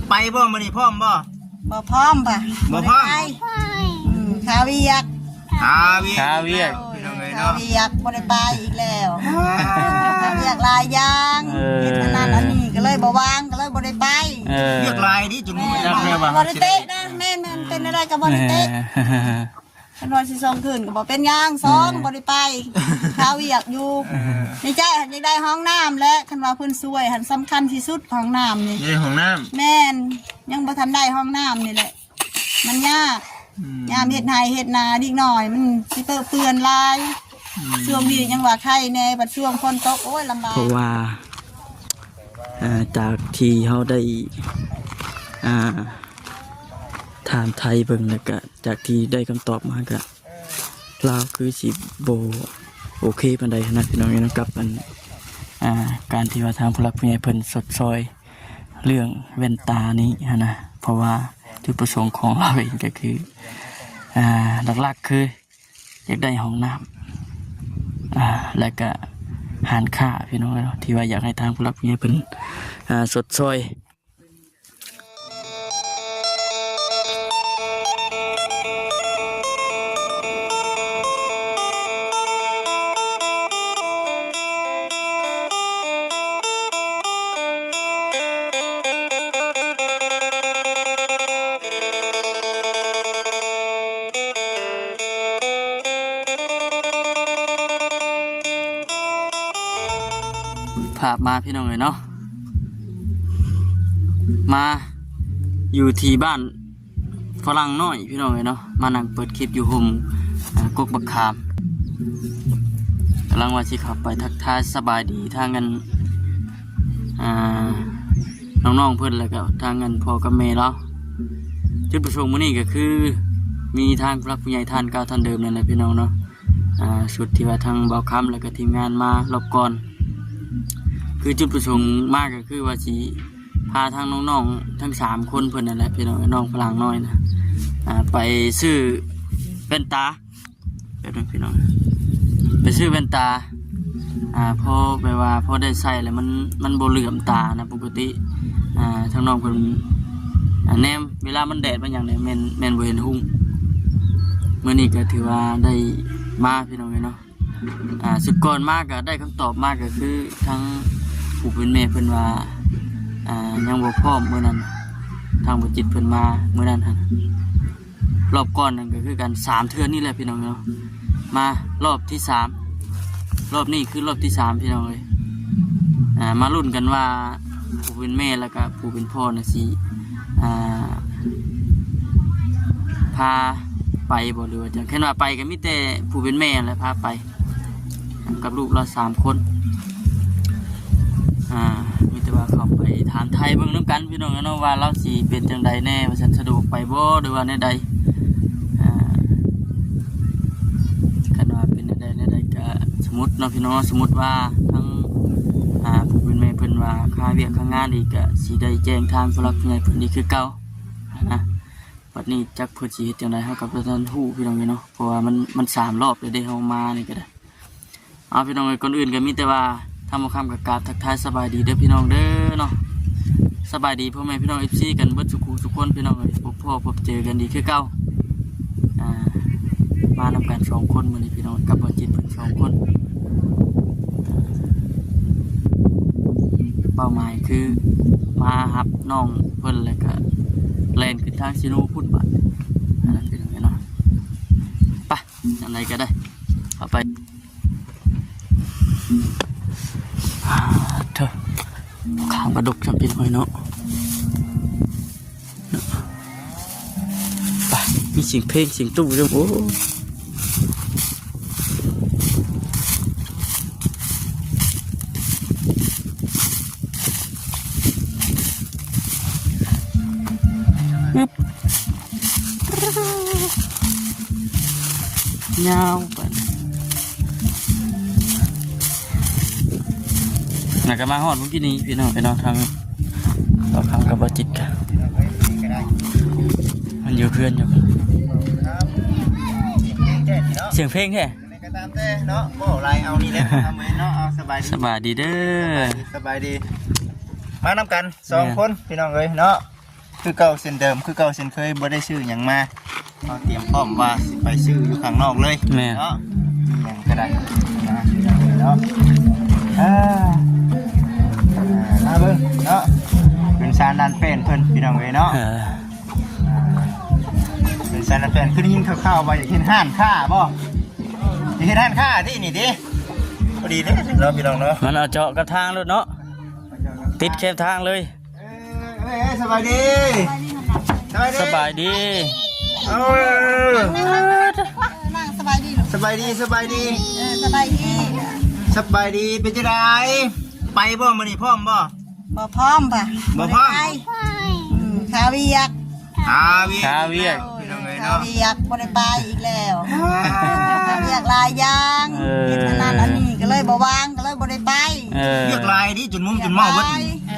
ໄປບໍ່ມື້ນີ້ ພ້ອມບໍ່? ບໍ່ພ້ອມປະ ບໍ່ພ້ອມ ບໍ່ໄດ້ໄປ. ອືມ ຄາວຽກ ຄາວຽກ ຄາວຽກ ພີ່ນ້ອງເອີຍເນາະ ຄາວຽກ ບໍ່ໄດ້ໄປອີກແລ້ວ ຄາວຽກຫຼາຍຢ່າງ ເອີ ເຮັດອັນນັ້ນອັນນີ້ ກໍເລີຍບໍ່ວ່າງ ກໍເລີຍບໍ່ໄດ້ໄປ ເອີ ວຽກຫຼາຍເດ້ ຈົນບໍ່ໄດ້ເຕະນະ ແມ່ນໆ ເປັນແນວໃດກໍບໍ່ໄດ້ເຕະ ຄັນວ່າຊິສອງຄືນກໍບໍ່ເປັນຫຍັງ ສອງ ເອີ ບໍ່ໄດ້ໄປ ຄາວຽກຢູ່ ເອີ ໃນໃຈຫັ້ນຢາກໄດ້ຫ້ອງນ້ຳແຫຼະ ຄັນວ່າເພິ່ນຊ່ວຍຫັ້ນສຳຄັນທີ່ສຸດ ຫ້ອງນ້ຳນີ້ ໃນຫ້ອງນ້ຳ ແມ່ນ ຍັງບໍ່ທັນໄດ້ຫ້ອງນ້ຳນີ້ແຫຼະ ມັນຍາກ ອືມ ຍາມເຮັດໄຮ່ເຮັດນາເດັກນ້ອຍມັນຊິເປິເປື້ອນຫຼາຍ ອືມ ຊ່ວງນີ້ຍັງວ່າໄຄແດ່ ບັດຊ່ວງຝົນຕົກ ໂອ້ຍ ລຳບາກ ເພາະວ່າ ອ່າ ຈາກທີ່ເຮົາໄດ້ ອ່າ ຖາມໄຖ່ເບິ່ງ ແລ້ວກະຈາກທີ່ໄດ້ຄຳຕອບມາກະ ລາວຄືຊິບໍ່ໂອເຄປານໃດຫັ້ນນະ ພີ່ນ້ອງເອີຍເນາະ ກັບອັນ ອ່າ ການທີ່ວ່າທາງຜູ້ຫຼັກຜູ້ໃຫຍ່ເພິ່ນຊົດຊ່ອຍເລື່ອງແວ່ນຕານີ້ຫັ້ນນະ ເພາະວ່າຈຸດປະສົງຂອງລາວເອງກໍຄື ອ່າ ຫຼັກໆ ຄື ຢາກໄດ້ຫ້ອງນ້ຳ ອ່າ ແລ້ວກະຮ້ານຄ້າ ພີ່ນ້ອງເອີຍເນາະ ທີ່ວ່າຢາກໃຫ້ທາງຜູ້ຫຼັກຜູ້ໃຫຍ່ເພິ່ນ ອ່າ ຊົດຊ່ອຍ. ພາບມາ ພີ່ນ້ອງເອີຍເນາະ ມາຢູ່ທີ່ບ້ານຝຣັ່ງນ້ອຍ ພີ່ນ້ອງເອີຍເນາະ ມານັ່ງເປີດຄລິບຢູ່ຮົ່ມ ອ່າ ກົກບັກຂາມ ກຳລັງວ່າຊິເຂົ້າໄປທັກທາຍສະບາຍດີທາງອັນ ອ່າ ນ້ອງໆ ເພິ່ນ ແລ້ວກໍທາງອັນພໍ່ກັບແມ່ລາວ. ຈຸດປະສົງມື້ນີ້ກໍຄືມີທາງຜູ້ຫຼັກຜູ້ໃຫຍ່ທ່ານເກົ່າທ່ານເດີມນັ້ນແຫຼະ ພີ່ນ້ອງເນາະ ອ່າ ຊຸດທີ່ວ່າທາງບ່າວຄຳ ແລ້ວກໍທີມງານມາລອບກ່ອນ ຄືຈຸດປະສົງມາກໍຄືວ່າຊິພາທາງນ້ອງໆ ທັງສາມຄົນເພິ່ນນັ້ນແຫຼະ ພີ່ນ້ອງ ນ້ອງຝຣັ່ງນ້ອຍນະ ອ່າ ໄປຊື້ແວ່ນຕາ ແປັບໜຶ່ງພີ່ນ້ອງ ໄປຊື້ແວ່ນຕາ ອ່າ ພໍແບບວ່າພໍໄດ້ໃສ່ແລ້ວມັນ ມັນບໍ່ເຫຼື້ອມຕານະ ປົກກະຕິ ອ່າ ທາງນ້ອງເພິ່ນ ອ່າ ແນມເວລາມັນແດດມັນຫຍັງນີ້ແມ່ນ ແມ່ນບໍ່ເຫັນຮຸ່ງ. ມື້ນີ້ກໍຖືວ່າໄດ້ມາພີ່ນ້ອງເອີຍເນາະ ອ່າ ຊຸດກ່ອນມາກໍໄດ້ຄຳຕອບມາ ກໍຄືທາງຜູ້ເປັນແມ່ເພິ່ນວ່າ ອ່າ ຍັງບໍ່ພ້ອມມື້ນັ້ນ ທາງບໍ່ຈິດເພິ່ນມາມື້ນັ້ນຫັ້ນ ລອບກ່ອນນັ້ນກໍຄືກັນ ສາມເທື່ອນີ້ແຫຼະພີ່ນ້ອງເນາະ ມາລອບທີສາມ ລອບນີ້ຄືລອບທີສາມ ພີ່ນ້ອງເອີຍ ອ່າ ມາລຸ້ນກັນວ່າຜູ້ເປັນແມ່ ແລ້ວກະຜູ້ເປັນພໍ່ນະຊິ ອ່າ ພາໄປບໍ່ ຫຼືວ່າຈັ່ງ ຄັນວ່າໄປກໍມີແຕ່ຜູ້ເປັນແມ່ແຫຼະພາໄປ ກັບລູກລາວສາມຄົນ ອ່າ ມີແຕ່ວ່າເຂົ້າໄປຖາມໄຖ່ເບິ່ງນຳກັນພີ່ນ້ອງເນາະ ວ່າລາວຊິເປັນຈັ່ງໃດແດ່ ວ່າຊັ້ນ ສະດວກໄປບໍ່ ຫຼືວ່າແນວໃດ ອ່າ ຄັນວ່າເປັນແນວໃດແນວໃດກໍ ສົມມຸດເນາະພີ່ນ້ອງ ສົມມຸດວ່າທາງ ອ່າ ຜູ້ເປັນແມ່ເພິ່ນວ່າຄາວຽກຄາງານອີກ ກໍຊິໄດ້ແຈ້ງທາງຜູ້ຫຼັກຜູ້ໃຫຍ່ເພິ່ນອີກຄືເກົ່ານະ. ບັດນີ້ຈັກເພິ່ນຊິເຮັດຈັ່ງໃດ ເຮົາກໍບໍ່ທັນຮູ້ພີ່ນ້ອງເອີຍເນາະ ເພາະວ່າມັນ ມັນສາມລອບແລ້ວເດ້ ເຮົາມານີ້ກໍໄດ້. ເອົາ ພີ່ນ້ອງເອີຍ ກ່ອນອື່ນກໍມີແຕ່ວ່າທາງບ່າວຄຳກໍກາບທັກທາຍສະບາຍດີເດີພີ່ນ້ອງເດີເນາະ ສະບາຍດີພໍ່ແມ່ພີ່ນ້ອງ ເອັຟຊີ ກັນເບິດສູ່ຄູ່ສູ່ຄົນ ພີ່ນ້ອງເອີຍ ພົບພໍ້ພົບເຈີກັນອີກຄືເກົ່າ ອ່າ ມານຳກັນສອງຄົນມື້ນີ້ພີ່ນ້ອງ ກັບບ່າວຈິດເພິ່ນສອງຄົນ ເປົ້າໝາຍຄືມາຮັບນ້ອງເພິ່ນ ແລ້ວກະແລ່ນຂຶ້ນທາງຊີໂນພຸ້ນບາດ ອັນນັ້ນເປັນຫຍັງເນາະ ໄປ ອັນໃດກໍໄດ້ ເຂົ້າໄປ ເທີ ຂ້າມກະດົກຈຳເປັນໄວ້ເນາະ ໄປ ມີສຽງເພງສຽງຕູ້ນຳ ໂອ້ ອຶບ ຍາວໄປ ແລ້ວກໍມາຮອດມື້ກີ້ນີ້ພີ່ນ້ອງ ໄປເນາະ ທາງ ເອົາຄຳກັບບໍ່ຈິດ ມັນຢູ່ເຮືອນຢູ່ ສຽງເພງແທ້ ແມ່ນກໍຕາມແຕ່ເນາະ ບໍ່ຫຼາຍ ເອົານີ້ແຫຼະ ເອົາເນາະ ເອົາ ສະບາຍດີ ສະບາຍດີເດີ ສະບາຍດີ ມານຳກັນສອງຄົນ ພີ່ນ້ອງເອີຍເນາະ. ຄືເກົ່າເຊັ່ນເດີມ ຄືເກົ່າເຊັ່ນເຄີຍ ບໍ່ໄດ້ຊື້ຫຍັງມາ. ເຮົາຕຽມພ້ອມວ່າຊິໄປຊື້ຢູ່ຂ້າງນອກເລີຍ ແມ່ນ ເນາະ ມີຫຍັງກໍໄດ້ເນາະ. ເອີ ມາເບິ່ງເນາະ ເປັນຊານດ້ານແປ້ນເພິ່ນ ພີ່ນ້ອງເອີຍເນາະ. ເອີ ເປັນຊານດ້ານແປ້ນ ຄືໄດ້ຍິນຂ່າວໆວ່າຢາກເຮັດຮ້ານຄ້າບໍ່? ຢາກເຮັດຮ້ານຄ້າຕິນີ້ຕິ? ພໍດີເດ້ເນາະ ພີ່ນ້ອງເນາະ ມັນເອົາເຈາະກັບທາງໂລດເນາະ ຕິດແຄມທາງເລີຍ. ເອີ ເອີ ເອີ ສະບາຍດີ ສະບາຍດີ ສະບາຍດີ ເອີ ນັ່ງ ສະບາຍດີລູກ ສະບາຍດີ ສະບາຍດີ ເອີ ສະບາຍດີ ສະບາຍດີ. ເປັນຈັ່ງໃດ ໄປບໍ່ມື້ນີ້ ພ້ອມບໍ່? ບໍ່ພ້ອມປະ ບໍ່ພ້ອມ ບໍ່ໄດ້ໄປ ອືມ ຄາວຽກ ຄາວຽກ ຄາວຽກ ພີ່ນ້ອງເອີຍເນາະ ຄາວຽກ ບໍ່ໄດ້ໄປອີກແລ້ວ ອ່າ ຄາວຽກຫຼາຍຢ່າງ ເອີ ເຮັດອັນນັ້ນອັນນີ້ ກໍເລີຍບໍ່ວ່າງ ກໍເລີຍບໍ່ໄດ້ໄປ ເອີ ວຽກຫຼາຍຕິ ຈົນມົມຈົນເມົາເບິດ.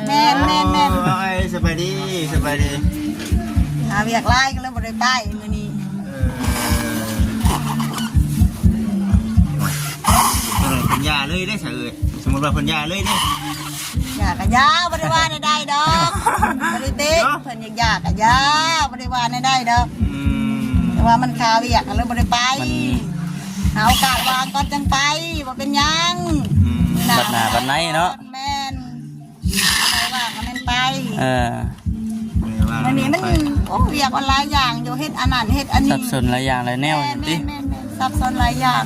ແມ່ນ ແມ່ນ ແມ່ນ ໂອ້ຍ ສະບາຍດີ ສະບາຍດີ ຫາວຽກຫຼາຍກໍເລີຍບໍ່ໄດ້ໄປມື້ນີ້. ເອີ ເພິ່ນຢ່າເລີຍເດ້ຊະເອີຍ ສົມມຸດວ່າເພິ່ນຢ່າເລີຍເດ້ ຢ່າກໍຢ່າ ບໍ່ໄດ້ວ່າແນວໃດດອກ ບໍ່ໄດ້ຕິ ເນາະ ເພິ່ນຢາກຢ່າກໍຢ່າ ບໍ່ໄດ້ວ່າແນວໃດດອກ ອືມ ແຕ່ວ່າມັນຄາວຽກກໍເລີຍບໍ່ໄດ້ໄປ ມັນ ຫາໂອກາດວ່າງກ່ອນຈັ່ງໄປ ບໍ່ເປັນຫຍັງ ອືມ ບັດໜ້າບັດໃນເນາະ ແມ່ນ ໄປວ່າກໍແມ່ນໄປ ເອີ ມື້ນີ້ມັນ ໂອ້ ວຽກມັນຫຼາຍຢ່າງຢູ່ ເຮັດອັນນັ້ນເຮັດອັນນີ້ ສັບສົນຫຼາຍຢ່າງຫຼາຍແນວ ແມ່ນ ແມ່ນ ແມ່ນ ແມ່ນ ສັບສົນຫຼາຍຢ່າງ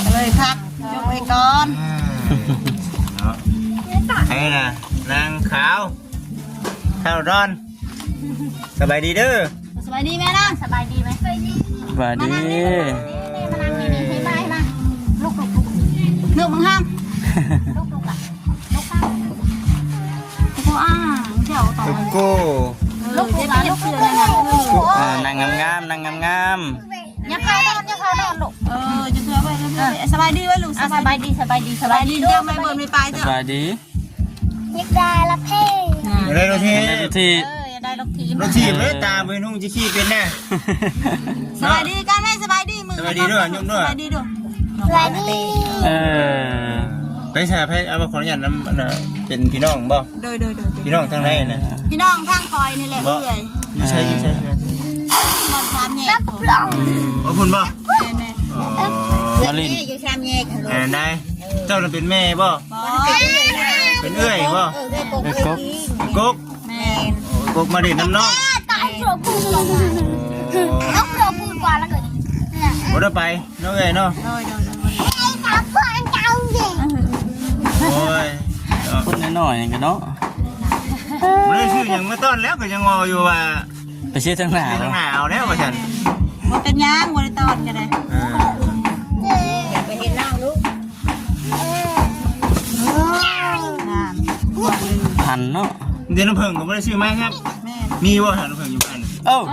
ກໍເລີຍພັກຍົກໄວ້ກ່ອນ ເນາະ. ໃຜນະ ນາງຂາວ ຂາວດອນ ສະບາຍດີເດີ ສະບາຍດີແມ່ນາງ ສະບາຍດີໄໝ? ສະບາຍດີ ມານັ່ງນີ້ ມານັ່ງນີ້ ມາ ມາ ລຸກ ລຸກ ລຸກ ລຸກ ມັນຫ້າມ ລຸກ ລຸກ ລຸກ ລຸກ ອ່າ ເຈົ້າ ໂກໂກ້ ເອີ ລຸກ ລຸກ ລຸກ ລຸກ ອ່າ ນັ່ງງາມໆ ນັ່ງງາມໆ ຢ່າພານອນ ຢ່າພານອນລູກ ເອີ ຈະເທື່ອໄວ້ ຈະເທື່ອໄວ້ ສະບາຍດີໄວ້ລູກ ອ່າ ສະບາຍດີ ສະບາຍດີ ສະບາຍດີ ສະບາຍດີ ເດີ ສະບາຍດີ ສະບາຍດີ ຢາກໄດ້ລົດຖີບ ຢາກໄດ້ລົດຖີບ ຢາກໄດ້ລົດຖີບ ເອີ ຢາກໄດ້ລົດຖີບ ລົດຖີບເລີຍ ຕາບໍ່ເຫັນຮຸ່ງຊິຂີ່ເປັນແນ່ ສະບາຍດີກັນໄວ້ ສະບາຍດີ ສະບາຍດີເດີ ຍົມເດີ ສະບາຍດີເດີ ສະບາຍດີ ເອີ ໄປໃສ ໃຜ ເອົາ ຂໍອະນຸຍາດນຳ ອັນນ່າ ເປັນພີ່ນ້ອງບໍ່? ໂດຍ ໂດຍ ໂດຍ ພີ່ນ້ອງທາງໃດນະ? ພີ່ນ້ອງທາງຂ້ອຍນີ້ແຫຼະ ເອື້ອຍ ຢູ່ໃສ ຢູ່ໃສ? ບ້ານສາມແຍກ ໂອ້ ພຸ້ນບໍ່? ແມ່ນໆ ມາຫຼິ້ນ ຢູ່ສາມແຍກ ເອີ ໄດ້ ເຈົ້ານະເປັນແມ່ບໍ່? ບໍ່ ເປັນເອື້ອຍບໍ່? ເອື້ອຍກົກ ເອື້ອຍກົກ ແມ່ນ ກົກມາຫຼິ້ນນຳນ້ອງ ບໍ່ໄດ້ໄປເນາະ ເອື້ອຍເນາະ ໂດຍ ໂດຍ ໂດຍ ໂອ້ຍ ຄົນນ້ອຍໆນີ້ກໍເນາະ ບໍ່ໄດ້ຊື້ຫຍັງມາຕ້ອນແລ້ວ ກໍຍັງເວົ້າຢູ່ວ່າ ໄປຊື້ທາງໜ້າ ຊື້ທາງໜ້າເອົາແລ້ວວ່າຊັ້ນ ບໍ່ເປັນຫຍັງ ບໍ່ໄດ້ຕ້ອນກໍໄດ້ ເອີ ຢ່າໄປເຫັນນ້ອງລູກ ຫັ້ນເນາະ ເດ ນ້ຳເຜິ້ງກໍບໍ່ໄດ້ຊື້ມາແຮງ ແມ່ນ ມີບໍ່ຫານ້ຳເຜິ້ງຢູ່ບ້ານ? ເອີ ເ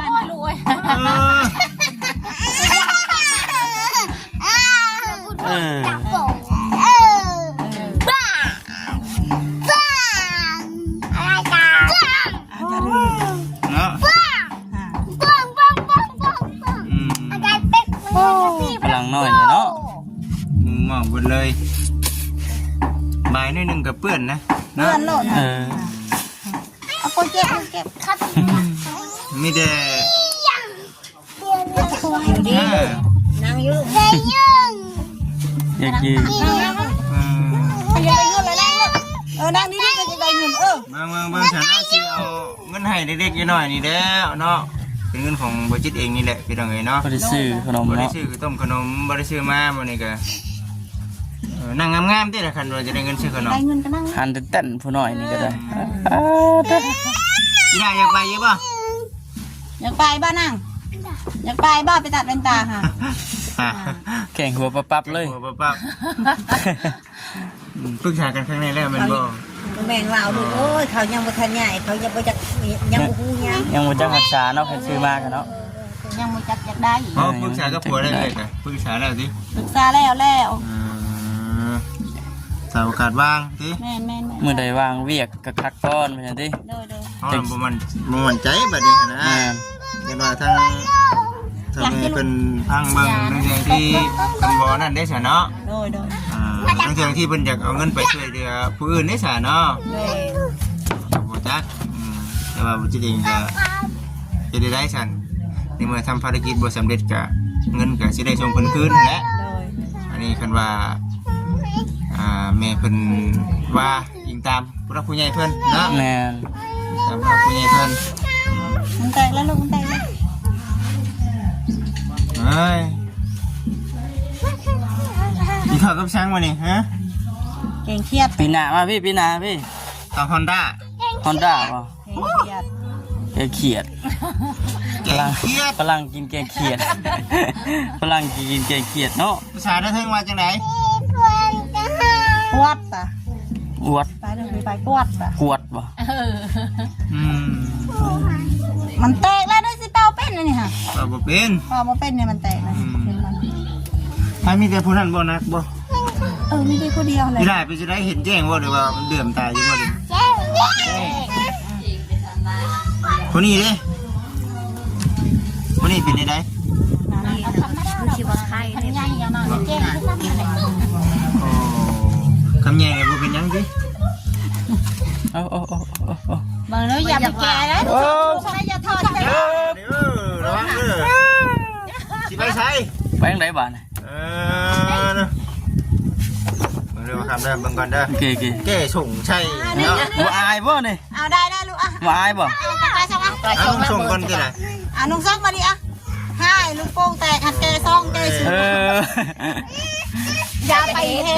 ອີ ເອີ ເອີ ບ້າ ບ້າ ອາຈາລຶ້ງເນາະ ປະລັງນ້ອຍນີ້ເນາະ ມຸງມອງເບິດເລີຍ ບາຍໜ້ອຍໜຶ່ງກໍເປື້ອນນະ ເປື້ອນໂລດ ເອີ ເອົາຄົນເຈັບ ຄົນເຈັບ ມີແຕ່ ນັ່ງຢູ່ ຢາກຢືນ ເອີ ນັ່ງນີ້ກໍຢາກໄດ້ເງິນ ເອີ ເບິ່ງໆ ເບິ່ງ ຊັ້ນເຮົາຊິເອົາເງິນໃຫ້ເລັກໆ ນ້ອຍໆ ນີ້ແຫຼະເນາະ ເປັນເງິນຂອງບໍ່ຈິດເອງນີ້ແຫຼະ ພີ່ນ້ອງເອີຍເນາະ ບໍ່ໄດ້ຊື້ຂະໜົມ ບໍ່ໄດ້ ເນາະ ຊື້ຂາວຕົ້ມຂະໜົມ ບໍ່ໄດ້ຊື້ມາມື້ນີ້ກໍ ເອີ ນັ່ງງາມໆ ຕິລະ ຄັນວ່າຈະໄດ້ເງິນຊື້ຂະໜົມ ໄດ້ເງິນກໍນັ່ງ ຫັນແຕ່ນໆ ຜູ້ນ້ອຍນີ້ກໍໄດ້ ອືມ ອີ່ຫຼ້າຢາກໄປຢູ່ບໍ່? ຢາກໄປບໍ່ນາງ? ຢາກໄປບໍ່? ໄປຕັດແວ່ນຕາຫາ ອ່າ ແຂ່ງຫົວປັບໆ ເລີຍ ແຂ່ງຫົວປັບໆ ອືມ ປຶກສາກັນຂ້າງໃນແລ້ວແມ່ນບໍ່? ບໍ່ແມ່ນວ່າເອົາລູກ ເອີ ໂອ້ຍ ເຂົາຍັງບໍ່ທັນໃຫຍ່ ເຂົາຍັງບໍ່ຈັກ ຍັງບໍ່ຮູ້ຫຍັງ ຍັງບໍ່ຈັກຮັກສາເນາະ ຄັນຊື້ມາກໍເນາະ ຍັງບໍ່ຈັກຢາກໄດ້ ເອີ ເອົ້າ ປຶກສາກັບຜົວແລ້ວເລີຍ ປຶກສາແລ້ວຕິ? ປຶກສາແລ້ວແລ້ວ ອືມ ສາວໂອກາດວ່າງຕິ? ແມ່ນໆໆ ມື້ໃດວ່າງວຽກ ກໍພັກຜ່ອນວ່າຊັ້ນຕິ ໂດຍໆ ເຮົາບໍ່ໝັ້ນ ບໍ່ໝັ້ນໃຈບັດນີ້ຫັ້ນນະ ແມ່ນ ເຫັນວ່າທາງ ທາງແມ່ເພິ່ນພັງເບິ່ງ ທັງທີ່ເພິ່ນບໍ່ນັ້ນເດ້ຊະເນາະ ໂດຍໆ ອ່າ ທັງທີ່ເພິ່ນຢາກເອົາເງິນໄປຊ່ວຍເຫຼືອຜູ້ອື່ນເດ້ຊະເນາະ ໂດຍ ກໍບໍ່ຈັກ ອືມ ແຕ່ ແຕ່ວ່າບໍ່ຈິດເອງກໍເຮັດໄດ້ຊັ້ນ ໃນເມື່ອທຳພາລະກິດບໍ່ສຳເລັດ ກໍເງິນກໍຊິໄດ້ສົ່ງເພິ່ນຄືນຫັ້ນແຫຼະ. ໂດຍ ອັນນີ້ຄັນວ່າ ອ່າ ແມ່ເພິ່ນວ່າ ອີງຕາມຜູ້ຫຼັກຜູ້ໃຫຍ່ເພິ່ນເນາະ. ແມ່ນ ຕາມຜູ້ຫຼັກຜູ້ໃຫຍ່ເພິ່ນ. ມັນແຕກແລ້ວລູກ ມັນແຕກແລ້ວ. ເອີຍ ກິນເຂົ້າກັບຫຍັງມື້ນີ້ ຮະ? ແກງຂຽດ. ປີໜ້າມາພີ່ ປີໜ້າມາພີ່. ເຂົ້າຮອນດ້າ ຮອນດ້າບໍ່? ແກງຂຽດ ແກງຂຽດ. ຝຣັ່ງ ຝຣັ່ງກິນແກງຂຽດ ຝຣັ່ງກິນແກງຂຽດເນາະ. ພາສາລາວເທິງວ່າຈັ່ງໃດ? ກວດຕາ ອວດ ໄປເດີ ໄປກວດຕາ ກວດບໍ່? ເອີ ອືມ ມັນແຕກແລ້ວເດີ ຊິເປົ່າເປັນອັນນີ້ຫະ? ເປົ່າບໍ່ເປັນ ເປົ່າບໍ່ເປັນນີ້ ມັນແຕກແລ້ວ. ອືມ ໃຜມີແຕ່ຜູ້ນັ້ນບໍ່ ໜັກບໍ່? ເອີ ມີແຕ່ຜູ້ດຽວແຫຼະ. ອີຫຼ້າເປັນຈັ່ງໃດ ເຫັນແຈ້ງບໍ່ ຫຼືວ່າມັນເຫຼືອມຕາຢູ່ບໍ່? ແຈ້ງ ແຈ້ງ. ຜູ້ນີ້ເດ້ ຜູ້ນີ້ເປັນຈັ່ງໃດ? ຄືຊິວ່າໄຂ້ເດ້. ໂອ້ ຄຳໃຫຍ່ບໍ່ເປັນຫຍັງຕິ? ໂອ້ ໂອ້ ໂອ້ ໂອ້ ເບິ່ງເດີ ຢ່າໄປແກະເດີ. ໂອ້ ຢ່າຖອດ ເອີ ລະວັງເດີ. ຊິໄປໃສ? ໄປທາງໃດບາດນີ້? ເອີ ເນາະ ເບິ່ງເດີ ເບິ່ງກ່ອນເດີ. ໂອເຄ ໂອເຄ ແກ້ສົງໄຊເນາະ. ບໍ່ອາຍບໍ່ນີ້? ເອົາ ໄດ້ ໄດ້ລູກ ອ່ະ ບໍ່ອາຍບໍ່? ເອົາ ໄປ ໄປ ສົ່ງ ອ່ະ ນຸ່ງສົ່ງກ່ອນຕິລະ. ອ່ະ ນຸ່ງສົ່ງມານີ້ ອ່ະ ຫາຍລູກໂປ່ງແຕກ ຫັ້ນແກ່ຊ່ອງແກ່ຊື່. ເອີ ຢ່າໄປເຮັ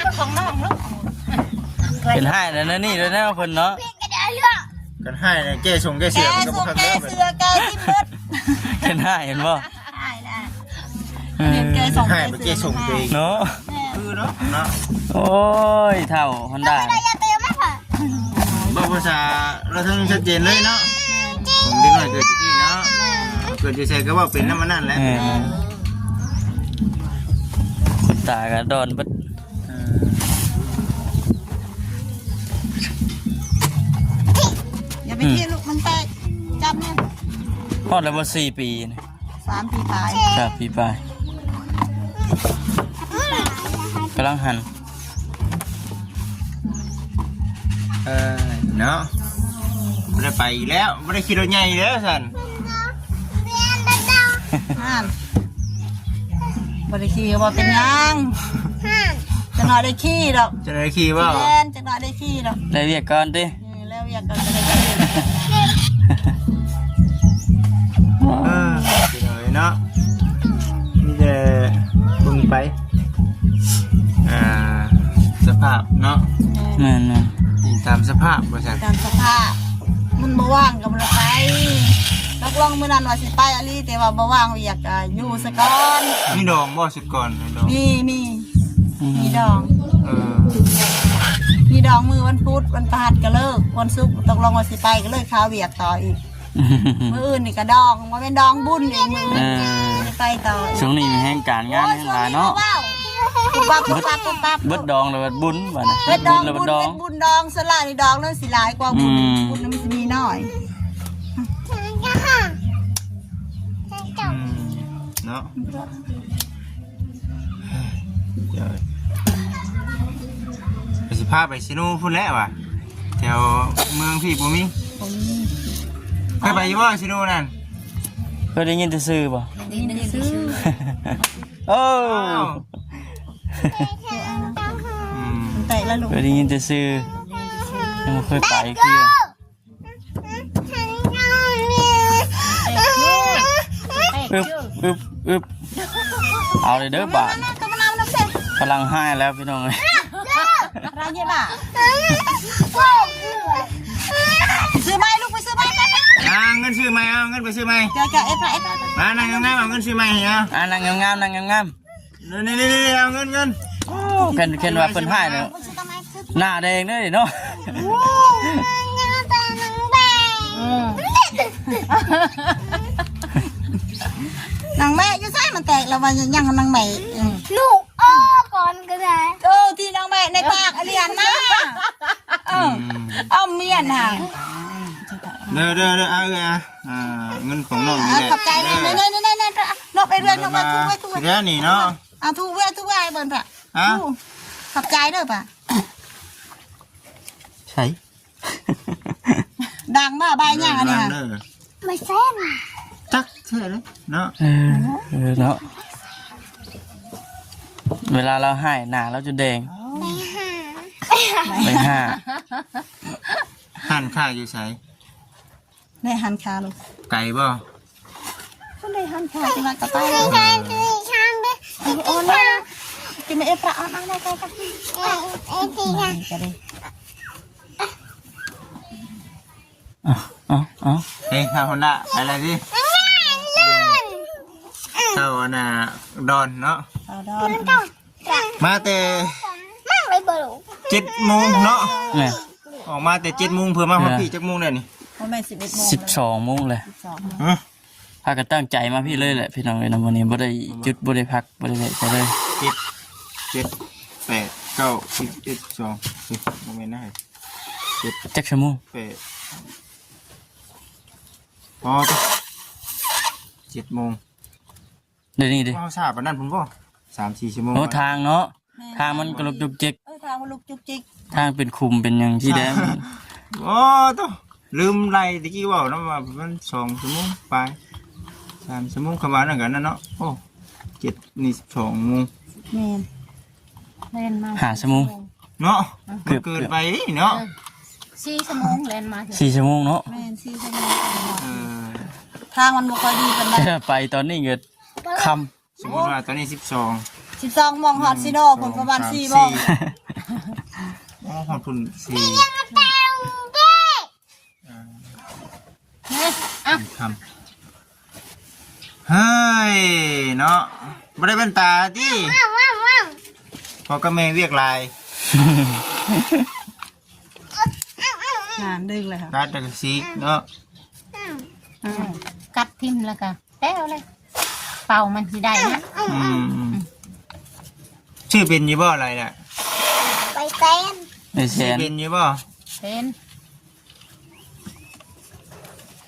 ດ ຂອງນ້ອງລູກ. ເປັນຫາຍແນວນີ້ແລ້ວເນາະເພິ່ນເນາະ. ເປັນຫາຍແນວແກ່ຊົງແກ່ເສືອ ແກ່ຊົງແກ່ເສືອ ແກ່ທີ່ເບິດ. ເປັນຫາຍເຫັນບໍ່? ຫາຍແລ້ວ ເອີ ເປັນແກ່ຊົງ ຫາຍ ແກ່ ເປັນແກ່ຊົງ ເສືອ ເນາະ. ຄືເນາະ ເນາະ. ໂອ້ຍ ເຖົ້າຮອນດ້າ ເວົ້າພາສາລາວເທິງຊັດເຈນເລີຍເນາະ. ຂອງເດັກນ້ອຍເກີດຢູ່ພີ້ເນາະ ເກີດຢູ່ໃສກໍເວົ້າເປັນນຳອັນນັ້ນແຫຼະ. ເອີ ຂົນຕາກໍດອນເບິດ. ເອີ ຢ່າໄປ ອືມ ເທລູກ ມັນແຕກ. ຈັບແນ່. ຮອດແລ້ວບໍ່ ສີ່ປີນີ້? ສາມປີປາຍ ສາມປີປາຍ ກຳລັງຫັນ. ເອີ ເນາະ ບໍ່ໄດ້ໄປອີກແລ້ວ ບໍ່ໄດ້ຂີ່ລົດໃຫຍ່ອີກແລ້ວຊັ້ນ. ຫັ້ນ ບໍ່ໄດ້ຂີ່ກໍບໍ່ເປັນຫຍັງ ຈັກໜ້ອຍໄດ້ຂີ່ດອກ. ຈັກໜ້ອຍໄດ້ຂີ່ບໍ່? ແມ່ນ ຈັກໜ້ອຍໄດ້ຂີ່ດອກ. ໄດ້ວຽກກ່ອນຕິ? ເອີ ແລ້ວວຽກກໍຈະໄດ້ ເອີ ເນາະ ມີແຕ່ເບິ່ງໄປ ອ່າ ສະພາບເນາະ. ແມ່ນໆ ອີງຕາມສະພາບວ່າຊັ້ນ ຕາມສະພາບ. ມັນບໍ່ວ່າງກໍບໍ່ໄດ້ໄປ. ຕົກລົງມື້ນັ້ນວ່າຊິໄປອີ່ຫຼີ ແຕ່ວ່າບໍ່ວ່າງວຽກ ກໍຢູ່ຊະກ່ອນ. ມີດອງບໍ່? ກ່ອນ ມີ ມີ ອືມ ມີດອງ. ເອີ ມີດອງມື້ວັນພຸດ ວັນພະຫັດກໍເລີກ ວັນສຸກຕົກລົງວ່າຊິໄປ ກໍເລີຍຄາວຽກຕໍ່ອີກ. ມື້ອື່ນນີ້ກໍດອງ ບໍ່ແມ່ນດອງບຸນອີກມື້ອື່ນ. ເອີ ໄປຕໍ່. ຊ່ວງນີ້ມີແຮງການງານແຮງຫຼາຍເນາະ. ປຸບປັບ ປຸບປັບ ປຸບປັບ ເບິດດອງແລ້ວເບິດບຸນ ບາດນີ້ ເບິດດອງ ເບິດບຸນແລ້ວເບິດດອງ ເບິດບຸນດອງ. ສ່ວນຫຼາຍນີ້ດອງເລື່ອງຊິຫຼາຍກວ່າບຸນ. ອືມ ບຸນມັນຊິມີໜ້ອຍ. ອືມ ເນາະ. ກໍຊິພາໄປຊີໂນພຸ້ນແຫຼະວ່າ ແຖວເມືອງພີ້ບໍ່ມີ. ບໍ່ມີ. ເຄີຍໄປຢູ່ບໍ່ຊີໂນນັ້ນ? ເຄີຍໄດ້ຍິນແຕ່ຊື່ບໍ່? ໄດ້ຍິນແຕ່ຊື່. ໂອ້ ອືມ ແຕກແລ້ວລູກ. ເຄີຍໄດ້ຍິນແຕ່ຊື່ ຍັງບໍ່ເຄີຍໄປເທື່ອ. ອຶບ ອຶບ ອຶບ ເອົາເລີຍເດີບາດ. ກຳລັງຮ້າຍແລ້ວພີ່ນ້ອງເອີຍ. ຮ້າຍເຍບາດ. ຊື້ໃໝ່ລູກ ໄປຊື້ໃໝ່ ໄປ ອ່າ ເງິນຊື້ໃໝ່ ເອົາເງິນໄປຊື້ໃໝ່. ເຈົ້າ ເຈົ້າ ເອັດ ເອັດ ມາ ນັ່ງງາມໆ ເອົາເງິນຊື້ໃໝ່ ເອົາ ອ່າ ນັ່ງງາມໆ ນັ່ງງາມໆ. ນີ້ໆໆ ເອົາເງິນ ເງິນ. ໂອ້ ເຫັນ ເຫັນວ່າເພິ່ນຮ້າຍແລ້ວ ໜ້າແດງເດ້ເນາະ. ໂອ້ ອືມ ນາງແມ່ຢູ່ໃສ? ມັນແຕກແລ້ວວ່າຍັງນາງແມ່. ອືມ ລູກ ເອີ ກ່ອນກໍໄດ້. ເອີ ທີ່ນາງແມ່ໃນປາກອາລຽນນະ. ເອີ ອືມ ເອົາມຽນຫາ. ເດີໆໆ ເອົາ ເອີ ອ່າ ເງິນຂອງນ້ອງນີ້ແຫຼະ. ຂອບໃຈແນ່ ເດີ ນີ້ໆໆ ນົບໄປເລື່ອຍ ນົບໄປ ມາ ທຸກໄວ້ ທຸກໄວ້ ແລ້ວນີ້ເນາະ. ເອົາ ທຸກໄວ້ ທຸກໄວ້ ເບິ່ງປະ. ຮະ? ທຸກ ຂອບໃຈເດີປະ. ໃສ? າງມາໃບຫຍັງອັນນີ້ ເອີ ຫາງເດີ ໃບແຊນ ຈັກແທ້ເລີຍເນາະ ເອີ ເອີເນາະ ເວລາລາວຮ້າຍໜ້າລາວຈະແດງ ໃບຫ້າ ຮ້ານຄ້າຢູ່ໃສ? ໄດ້ຮ້ານຄ້າລູກ ໄກບໍ່? ບໍ່ໄດ້ຮ້ານຄ້າ ຈະມາກະໄປ ໂອ້ ໂອ້ ກິນເອປະອອນ ເອົາໄດ້ ໄກໆ ກະໄດ້ ເອົາ ເອົາ ເອົາ ເອີ ເຮົາຫັ້ນນະ ໄປລະຕິ ເຮົາອັນນະ ດອນເນາະ ເຮົາດອນ ມາແຕ່ເຈັດໂມງເນາະ ແມ່ນ ອອກມາແຕ່ເຈັດໂມງ ເພື່ອມາຮອດ ເອີ ພີ້ຈັກໂມງແລ້ວນີ້? ບໍ່ແມ່ນສິບເອັດໂມງ ສິບສອງໂມງແລ້ວ ສິບສອງໂມງ ຮະ? ພາກັນຕັ້ງໃຈມາພີ້ເລີຍແຫຼະ ພີ່ນ້ອງເອີຍ ນຳມື້ນີ້ບໍ່ໄດ້ຢຸດ ບໍ່ໄດ້ພັກ ບໍ່ໄດ້ແວະໃສເລີຍ ເຈັດ ເຈັດ ແປດ ເກົ້າ ສິບ ສິບເອັດ ສິບສອງ ເອີ ບໍ່ແມ່ນນະ ເຈັດ ຈັກຊົ່ວໂມງ? ແປດ ອໍ ເຈັດໂມງ ດຽວນີ້ເດ້ ເຮົາຊ້າປານນັ້ນພຸ້ນບໍ່? ສາມສີ່ຊົ່ວໂມງ ໂອ້ ທາງເນາະ ແມ່ນ ທາງມັນກະລຸກຈຸກຈິກ ເອີ ທາງມັນລຸກຈຸກຈິກ ທາງເປັນຂຸມເປັນຫຍັງຊີ້ແດ່ ໂອ້ ໂຕ ລືມໄລ່ຕະກີ້ເວົ້ານຳວ່າປະມານສອງຊົ່ວໂມງປາຍ ສາມຊົ່ວໂມງ ຄຳວ່ານັ້ນກະນັ້ນເນາະ ໂອ້ ເຈັດ ນີ້ສິບສອງໂມງ ແມ່ນ ແລ່ນມາຫ້າຊົ່ວໂມງເນາະ ເກືອບ ເກີນໄປເນາະ ເອີ ສີ່ຊົ່ວໂມງແລ່ນມາ ສີ່ຊົ່ວໂມງເນາະ ແມ່ນ ສີ່ຊົ່ວໂມງ ເອີ ທາງມັນບໍ່ຄ່ອຍດີປານໃດ ໄປຕອນນີ້ກະຄ່ຳ ສົມມຸດວ່າຕອນນີ້ສິບສອງ ສິບສອງໂມງ ຮອດຊີໂນພຸ້ນປະມານສີ່ໂມງ ອໍ ຮອດພຸ້ນສີ່ ເອີ ເອີ ຄ່ຳ ເຮີ້ຍເນາະ ບໍ່ໄດ້ແວ່ນຕາຕິ ພໍ່ກັບແມ່ວຽກຫຼາຍ ງານດຶກແລ້ວ ຕັດແລ້ວກະສີກເນາະ ອືມ ກັດຖິ້ມແລ້ວກະ ແລ້ວເລີຍ ເປົ່າມັນຊິໄດ້ນະ ອືມ ຊື້ເປັນຢູ່ບໍ່ ໄລ່ລະ? ໄປແສນ ໄປແສນ ຊື້ເປັນຢູ່ບໍ່? ເປັນ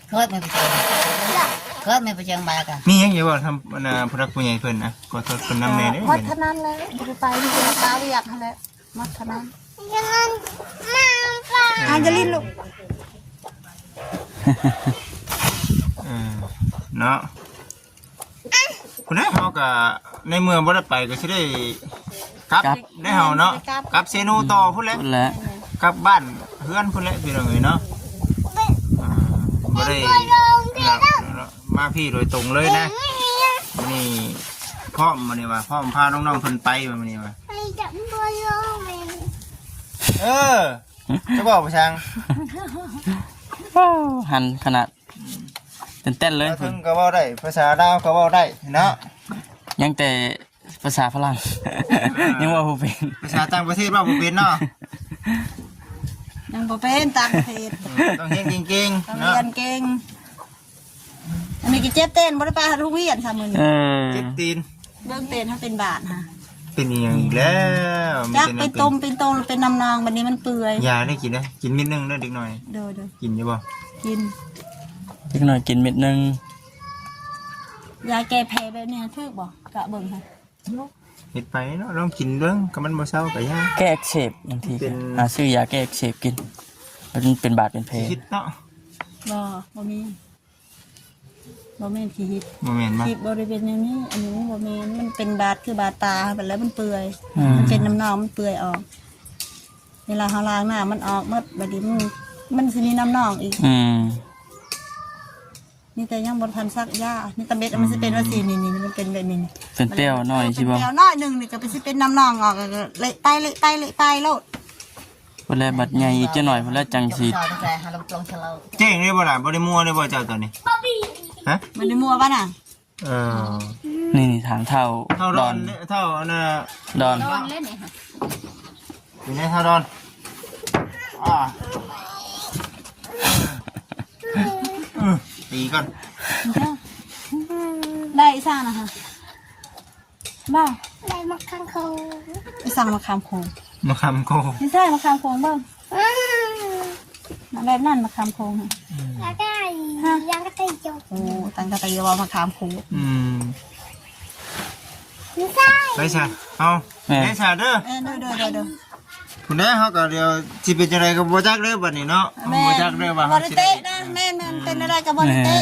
ເຄີຍແມ່ນໄປເຈີ ເຄີຍແມ່ນໄປເຈີບາກະ ມີຫຍັງຢູ່ບໍ່? ທຳ ອັນນ່າ ຜູ້ຫຼັກຜູ້ໃຫຍ່ເພິ່ນນະ ຂໍໂທດເພິ່ນນຳແດ່ເດີ ໝົດເທົ່ານັ້ນແຫຼະ ບໍ່ໄດ້ໄປ ມີແຕ່ຕາວຽກຫັ້ນແຫຼະ ໝົດເທົ່ານັ້ນ ອັນຈະລິນລູກ ເອີ ເນາະ ພຸ້ນແຫຼະ ເຮົາກະໃນເມື່ອບໍ່ໄດ້ໄປກະຊິໄດ້ກັບ ກັບ ໄດ້ເຮົາເນາະ ກັບ ກັບເຊໂນຕໍ່ພຸ້ນແຫຼະ ພຸ້ນແຫຼະ ກັບບ້ານເຮືອນພຸ້ນແຫຼະ ພີ່ນ້ອງເອີຍເນາະ ອ່າ ບໍ່ໄດ້ ມາພີ້ໂດຍຕົງເລີຍນະ ມື້ນີ້ພ້ອມ ມື້ນີ້ວ່າ ພ້ອມພານ້ອງໆເພິ່ນໄປ ມື້ນີ້ວ່າ ເອີ ຈະເວົ້າໄປສັງ ໂອ້ ຫັ້ນຂະໜາດ ຕື່ນເຕັ້ນເລີຍ ພາສາເທິງກະເວົ້າໄດ້ ພາສາລາວກະເວົ້າໄດ້ເນາະ ຍັງແຕ່ພາສາຝຣັ່ງ ອ່າ ຍັງເວົ້າບໍ່ເປັນ ພາສາຕ່າງປະເທດເວົ້າບໍ່ເປັນເນາະ ຍັງບໍ່ເປັນຕ່າງປະເທດ ເອີ ຕ້ອງຮຽນເກັ່ງໆ ຕ້ອງຮຽນເກັ່ງ ເນາະ ອັນນີ້ກະເຈັບເຕັ້ນ ບໍ່ໄດ້ໄປໂຮງຮຽນຊ້ຳມື້ນີ້ ເອີ ເຈັບຕີນ ເບິ່ງເຕັ້ນເຮົາເປັນບາດຫະ ເປັນອີ່ຫຍັງອີກແລ້ວ ຈັກເປັນຕຸ່ມເປັນໂຕ ເປັນນ້ຳນອງ ບາດນີ້ມັນເປື່ອຍ ຢາໄດ້ກິນເດີ ກິນເມັດໜຶ່ງເດີເດັກນ້ອຍ ໂດຍໆ ກິນຢູ່ບໍ່? ກິນ ເດັກນ້ອຍກິນເມັດໜຶ່ງ ຢາແກ້ແພ້ແບບນີ້ຖືກບໍ່? ກະເບິ່ງຫັ້ນ ເຮັດໄປເນາະ ລອງກິນເບິ່ງ ຄັນມັນບໍ່ເຊົາກະຢາ ແກ້ອັກເສບ ບາງທີ ເປັນ ຫາຊື້ຢາແກ້ອັກເສບກິນ ມັນເປັນບາດເປັນແຜ ຊິຄິດເນາະ ບໍ່ ບໍ່ມີ ບໍ່ແມ່ນຂີ້ຫິດ ບໍ່ແມ່ນບໍ່? ຫິດບໍ່ໄດ້ເປັນແນວນີ້ ອັນນີ້ມັນບໍ່ແມ່ນ ມັນເປັນບາດຄືບາດຕາຫັ້ນແຫຼະ ມັນເປື່ອຍ ອືມ ມັນເປັນນ້ຳນອງ ມັນເປື່ອຍອອກ ເວລາເຮົາລ້າງນ້ຳມັນອອກໝົດ ບາດນີ້ມັນ ມັນຊິມີນ້ຳນອງອີກ ອືມ ມີແຕ່ຍັງບໍ່ທັນສັກຢາ ມີແຕ່ເມັດ ອືມ ມັນຊິເປັນວ່າຊີ້ ນີ້ໆ ມັນເປັນແບບນີ້ ເປັນແປ້ວໜ້ອຍ ເອີ ຊິບໍ່ ເປັນແປ້ວໜ້ອຍໜຶ່ງນີ້ກະຊິເປັນນ້ຳນອງອອກ ແລ້ວກະເລະໄປ ເລະໄປ ເລະໄປໂລດ ພຸ້ນແຫຼະ ບັດໃຫຍ່ອີກຈັກໜ້ອຍພຸ້ນແຫຼະ ຈັ່ງຊິ ແຈ້ງໄດ້ບໍ່ລະ? ບໍ່ໄດ້ມົວໄດ້ບໍ່ເຈົ້າຕອນນີ້? ຮະ? ບໍ່ໄດ້ມົວບໍ່ນະ? ເອີ ນີ້ ນີ້ຖາມເຖົ້າ ເຖົ້າດອນ ດອນເດ້ ເຖົ້າອັນນ່າ ດອນ ດອນເລີຍນີ້ ຢູ່ໃນເຖົ້າດອນ ອ່າ ອື ຕີກ່ອນ ໄດ້ອີ່ສັງນະຫະ? ບໍ່ ໄດ້ໝາກຂາມໂຂງ ອີ່ສັງໝາກຂາມໂຂງ ໝາກຂາມໂຂງ ນີ້ໃຊ່ໝາກຂາມໂຂງເບິ່ງ ອື ແບບນັ້ນໝາກຂາມໂຂງ ອື ຢາກໄດ້ ຮະ ຢາກໄດ້ໂຈ ໂອ້ ຕັ້ງກະໄຕວ່າໝາກຂາມໂຂງ ອື ນີ້ໃຊ່ ໄປຊະ ເອົາ ແມ່ ໄປຊະເດີ ເອີ ໂດຍ ໂດຍ ໂດຍ ໂດຍ. ພຸ້ນແຫຼະ ເຮົາກໍດຽວຊິເປັນຈັ່ງໃດກໍບໍ່ຈັກເດີບັດນີ້ເນາະ. ແມ່ນ ບໍ່ຈັກເດີວ່າ ບໍ່ໄດ້ເຕະນະ. ແມ່ນໆ ເປັນແນວໃດກໍບໍ່ໄດ້ເຕະ.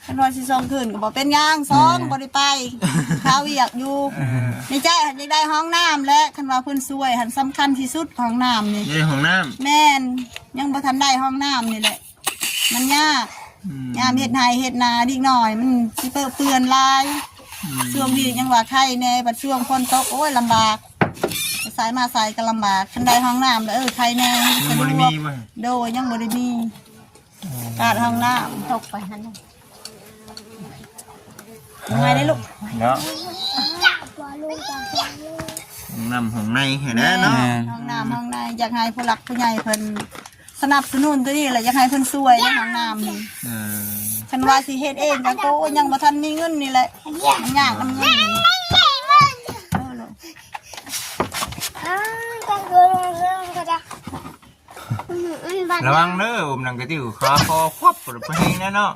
ຄັນວ່າຊິສອງຄືນກໍບໍ່ເປັນຫຍັງ ສອງ ບໍ່ໄດ້ໄປ ຄາວຽກຢູ່. ໃນໃຈຫັ້ນຢາກໄດ້ຫ້ອງນ້ຳແຫຼະ ຄັນວ່າເພິ່ນຊ່ວຍຫັ້ນສຳຄັນທີ່ສຸດ ຫ້ອງນ້ຳນີ້. ຢູ່ໃນຫ້ອງນ້ຳ. ແມ່ນ ຍັງບໍ່ທັນໄດ້ຫ້ອງນ້ຳນີ້ແຫຼະ ມັນຍາກ. ອືມ ຍາມເຮັດໄຮ່ເຮັດນາ ເດັກນ້ອຍມັນຊິເປິເປື້ອນຫຼາຍ. ອືມ ຊ່ວງນີ້ຍັງວ່າໄຄແດ່ ບັດຊ່ວງຝົນຕົກ ໂອ້ຍ ລຳບາກ ໄປໃສມາໃສກໍລຳບາກ. ຄັນໄດ້ຫ້ອງນ້ຳແລ້ວ ເອີ ໄຄແດ່ ຍັງບໍ່ໄດ້ມີບໍ່? ສະດວກ. ໂດຍ ຍັງບໍ່ໄດ້ມີ. ກາດຫ້ອງນ້ຳ ຕົກໄປຫັ້ນ ເອົາໃໝ່ເດ້ລູກເນາະ. ຫ້ອງນ້ຳຫ້ອງໃນຫັ້ນແຫຼະເນາະ. ແມ່ນ ຫ້ອງນ້ຳຫ້ອງໃນ ຢາກໃຫ້ຜູ້ຫຼັກຜູ້ໃຫຍ່ເພິ່ນສະໜັບສະໜູນຕົວນີ້ແຫຼະ ຢາກໃຫ້ເພິ່ນຊ່ວຍໃນຫ້ອງນ້ຳນີ້. ເອີ ຄັນວ່າຊິເຮັດເອງກໍ ໂອ້ຍ ຍັງບໍ່ທັນມີເງິນນີ້ແຫຼະ ມັນຍາກນຳເງິນນີ້. ເອີ ລະວັງເດີ ອົມໜັງກະຕິວ ຂາຄໍຄວັບ ບໍ່ໄດ້ແຮງແນ່ເນາະ.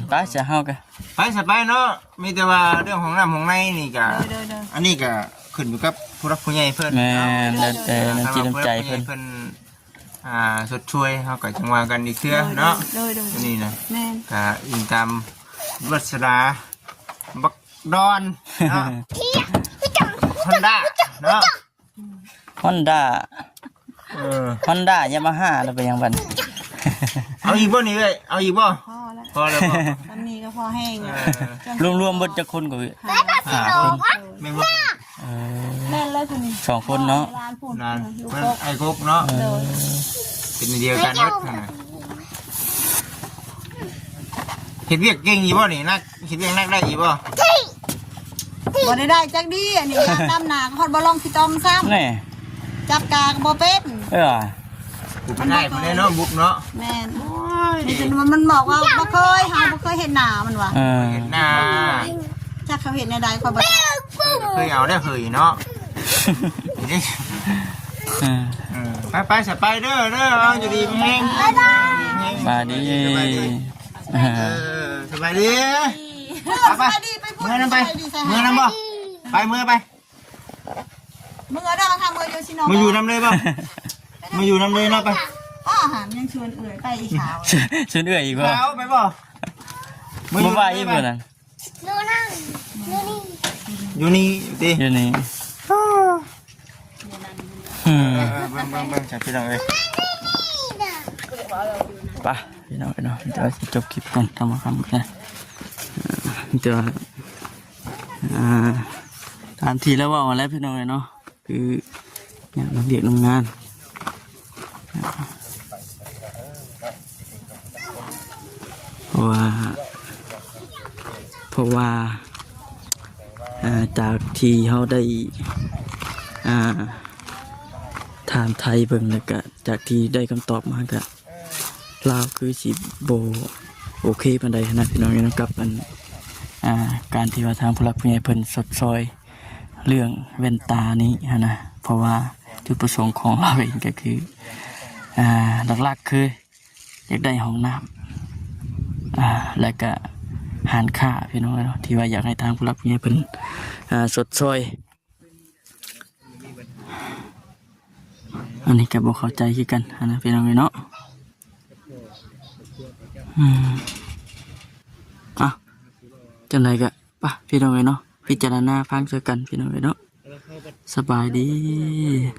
ໄປຊະເຮົາກະ ໄປຊະໄປເນາະ. ມີແຕ່ວ່າເລື່ອງຫ້ອງນ້ຳຫ້ອງໃນນີ້ກະ ໂດຍໆໆ ອັນນີ້ກະຂຶ້ນຢູ່ກັບຜູ້ຫຼັກຜູ້ໃຫຍ່ເພິ່ນ. ແມ່ນ ແລ້ວແຕ່ນ້ຳຈິດນ້ຳໃຈເພິ່ນ ເພິ່ນ ອ່າ ຊົດຊ່ວຍ ເຮົາກະຈັ່ງວ່າກັນອີກເທື່ອເນາະ. ໂດຍໆ ໂດຍໆ ອັນນີ້ນະ ແມ່ນ ກະອີງຕາມວາສະໜາບັກດອນເນາະ. ຮອນດ້າເນາະ. ຮອນດ້າ ເອີ ຮອນດ້າ ຍາມາຮ່າ ແລ້ວໄປຫຍັງບັດນີ້? ເອົາອີກບໍ່ນີ້ເອື້ອຍ? ເອົາອີກບໍ່? ພໍແລ້ວ ພໍແລ້ວບໍ່? ສ່ຳນີ້ກໍພໍແຮງ. ເອີ ລວມໆເບິດຈັກຄົນກໍ ຫ້າ ຫ້າຄົນ. ແມ່ນບໍ່? ເອີ ແມ່ນເລີຍຜູ້ນີ້ ສອງຄົນເນາະ. ຫຼານຜູ້ນັ້ນ ເອີ ລູກ ເພິ່ນ ກກ ອ້າຍກົກເນາະ. ເອີ ໂດຍ ເປັນດຽວກັນເບິດຫັ້ນນະ. ເຮັດວຽກເກັ່ງຢູ່ບໍ່ນີ້? ໜັກ ເຮັດວຽກໜັກໄດ້ຢູ່ບໍ່? ບໍ່ໄດ້ໄດ້ຈັກດີ້ ອັນນີ້ ຍາມດຳນາຮອດບໍ່ລອງຂີ້ຕົມຊ້ຳ. ແນ່ ຈັບກາກໍບໍ່ເປັນ. ເອີ ບຸບໄດ້ບໍ່ໄດ້ເນາະ ບຸບເນາະ. ແມ່ນ ໂອ້ຍ ນີ້ ມັນບອກວ່າບໍ່ເຄີຍ ເຮົາບໍ່ເຄີຍເຮັດນາ ມັນວ່າ. ເອີ ເຮັດນາ ຈັກເຂົາເຮັດແນວໃດ ຂ້ອຍບໍ່ຈັກ. ເຄີຍເອົາໄດ້ເຄີຍເນາະ. ເອີ ເອີ ໄປໆ ສະໄປເດີ ເດີ ເອົາຢູ່ດີມີແຮງ. ບາຍບາຍ ສະບາຍດີ ສະບາຍດີ ເອີ ສະບາຍດີ. ໄປ ໄປ ສະບາຍດີ ໄປພຸ້ນ ເມືອນຳໄປ ສະບາຍດີ ເມືອນຳບໍ່? ໄປ ເມືອໄປ ເມືອເດີ ທາງເມືອຢູ່ຊິເນາະ ມາຢູ່ນຳເລີຍບໍ່? ມາຢູ່ນຳເລີຍເນາະ. ໄປ ອ້າ ຫາ ຍັງຊວນເອື້ອຍໄປອີກ ສາວ ຊວນເອື້ອຍອີກບໍ່? ສາວໄປບໍ່? ບໍ່ໄປອີກບໍ່ນັ້ນ? ຢູ່ນີ້ ຢູ່ນີ້ຕິ ຢູ່ນີ້. ອືມ ເອີ ເບິ່ງໆໆ ພີ່ນ້ອງເອີຍ ໄປ ພີ່ນ້ອງເອີຍເນາະ. ແຕ່ວ່າຊິຈົບຄລິບກ່ອນ ທຳມາຄຳກັນ ແຕ່ວ່າ ອ່າ ຕາມທີ່ລາວເວົ້າຫັ້ນແຫຼະ ພີ່ນ້ອງເອີຍເນາະ. ຄືຍາກນຳວຽກນຳງານ ເພາະວ່າ ເພາະວ່າ ອ່າ ຈາກທີ່ເຮົາໄດ້ ອ່າ ຖາມໄຖ່ເບິ່ງ ແລ້ວກະຈາກທີ່ໄດ້ຄຳຕອບມາ ກະ ລາວຄືຊິບໍ່ໂອເຄປານໃດຫັ້ນນະ ພີ່ນ້ອງເອີຍເນາະ ກັບອັນ ອ່າ ການທີ່ວ່າທາງຜູ້ຫຼັກຜູ້ໃຫຍ່ເພິ່ນຊົດຊ່ອຍເລື່ອງແວ່ນຕານີ້ຫັ້ນນະ. ເພາະວ່າຈຸດປະສົງຂອງລາວເອງກໍຄື ອ່າ ຫຼັກໆຄືຢາກໄດ້ຫ້ອງນ້ຳ ອ່າ ແລະກະຮ້ານຄ້າ ພີ່ນ້ອງເອີຍເນາະ ທີ່ວ່າຢາກໃຫ້ທາງຜູ້ຫຼັກຜູ້ໃຫຍ່ເພິ່ນ ອ່າ ຊົດຊ່ອຍ. ອັນນີ້ກໍບໍ່ເຂົ້າໃຈຄືກັນຫັ້ນນະ ພີ່ນ້ອງເອີຍເນາະ. ອືມ ເອົ້າ ຈັ່ງໃດກໍໄປ ພີ່ນ້ອງເອີຍເນາະ ພິຈາລະນາຟັງຊ່ວຍກັນ ພີ່ນ້ອງເອີຍເນາະ. ສະບາຍດີ.